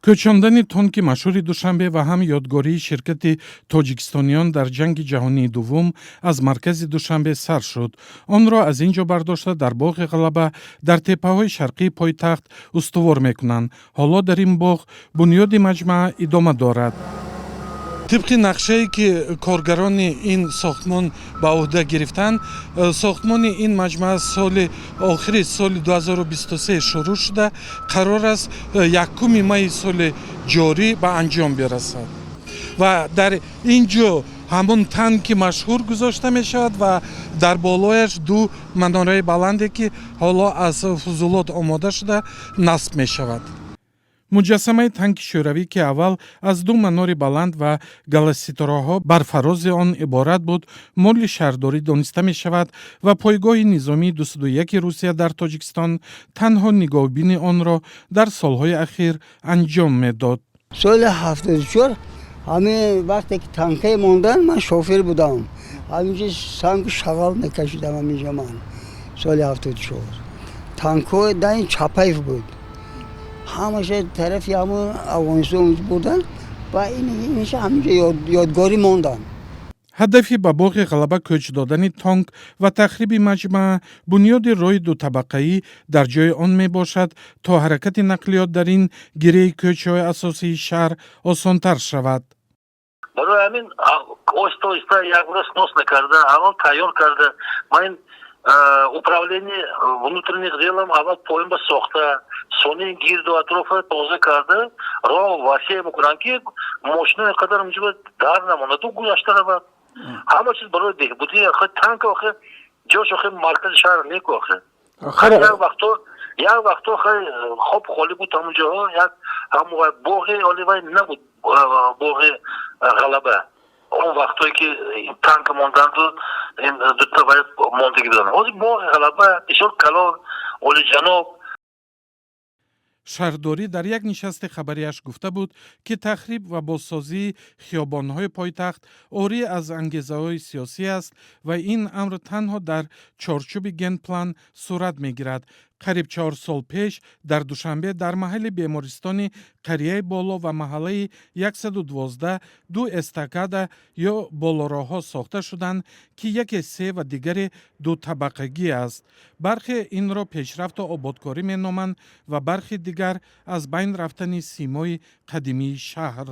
Кӯчондани тонки машҳури Душанбе ва ҳам ёдгории ширкати тоҷикистониён дар Ҷанги ҷаҳонии дуввум аз маркази Душанбе сар шуд. Онро аз ин ҷо бардошта, дар Боғи Ғалаба дар теппаҳои шарқии пойтахт устувор мекунанд. Ҳоло дар ин боғ бунёди маҷмаа идома дорад. Тибқи нақшае, ки коргарони ин сохтмон ба ӯҳда гирифтанд, сохтмони ин маҷмаа соли охири соли 2023 шурӯъ шуда, қарор аст 1 майи соли ҷорӣ ба анҷом бирасад ва дар ин ҷо ҳамон танки машҳур гузошта мешавад ва дар болояш ду манораи баланде, ки ҳоло аз фузулот омода шуда, насб мешавад. Муҷассамаи танки шӯравӣ, ки аввал аз ду манори баланд ва галаситораҳо бар фарози он иборат буд, моли шаҳрдорӣ дониста мешавад ва пойгоҳи низомии 201 Русия дар Тоҷикистон танҳо нигоҳубини онро дар солҳои ахир анҷом медод. Соли 74 ҳамин вақте ки танкае мондан, ман шофер будам. Ҳаминҷо сангу шағал мекашидам. Ҳаминҷо ман соли 74 танкҳо дар ин Чапаев буд, ҳамаша тарафи ҳамон Афғонистон бурдан ва иниша ҳаминҷо ёдгорӣ монданд. Ҳадафи ба Боғи Ғалаба кӯч додани тонк ва тахриби маҷмаа бунёди роҳи дутабақаӣ дар ҷои он мебошад, то ҳаракати нақлиёт дар ин гиреи кӯчаҳои асосии шаҳр осонтар шавад. Барои ҳамин оҳиста оҳиста як рӯз снос накарда, аввал тайёр карда, ман ин управление внутренних дел ам аввал поён ба сохта, сони гирду атрофа тоза карда, роҳ васеъ мекунанд, ки мошино қадар унҷо дар намонаду гузашта равад. Ҳама чиз барои беҳбудӣ. Охи, танк, охи, ҷош, охи, маркази шаҳр неку, охи. Як вақто хоб холӣ буд ҳамун ҷоҳо, як ҳамон боғи оли вай набуд, Боғи Ғалаба. Он вақтое ки танк монданду ин дута вай мондагӣ буданд, ҳозир Боғи Ғалаба бисёр калон, олиҷаноб. Шаҳрдорӣ дар як нишасти хабарияш гуфта буд, ки тахриб ва бозсозии хиёбонҳои пойтахт орӣ аз ангезаҳои сиёсӣ аст ва ин амр танҳо дар чорчӯби генплан сурат мегирад. Қариб 4 сол пеш дар Душанбе дар маҳалли бемористони Қарияи Боло ва маҳаллаи 112 ду эстакада ё болороҳҳо сохта шуданд, ки яке се ва дигаре дутабақагӣ аст. Бархе инро пешрафту ободкорӣ меноманд ва бархи дигар аз байн рафтани симои қадимии шаҳр.